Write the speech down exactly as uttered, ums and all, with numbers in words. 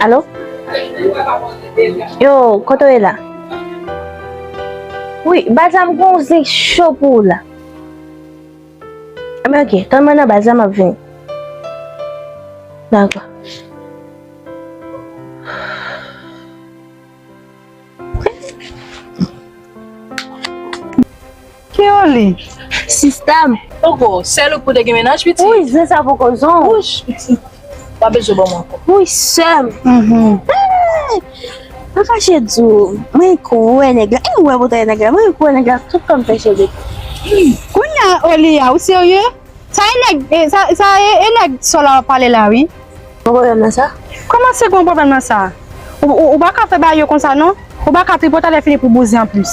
Alo? Yo, kote w ye la? Wi, Baza, m gon zen cho pou ou la. Enben, ok, tann mwen nan baz la, m ap vini. Dakò. Ki oli? Sista m. Poko, sèl ou k pou te gen mennaj, pitit? Wi, zen sa poko zon. Wouch, pitit. W ap bezwen ban mwen ankò. Wi, sè m. Mhm. Hey! Mwen kache di w, mwen kwè nèg la. E ou wè bòtay nèg la, mwen kwè nèg la, tout kò m fè cheve. Kounye a, Oli a, ou serye? Sa e nèg, e, sa, sa e, e nèg sò la w ap pale la, wi. Mwen kwè nan sa. Kòman se gon pwoblèm nan sa? Ou, ou, ou pa ka fè bagay yo konsa, non? Ou pa ka tripotay lè fini pou bouzen anplis.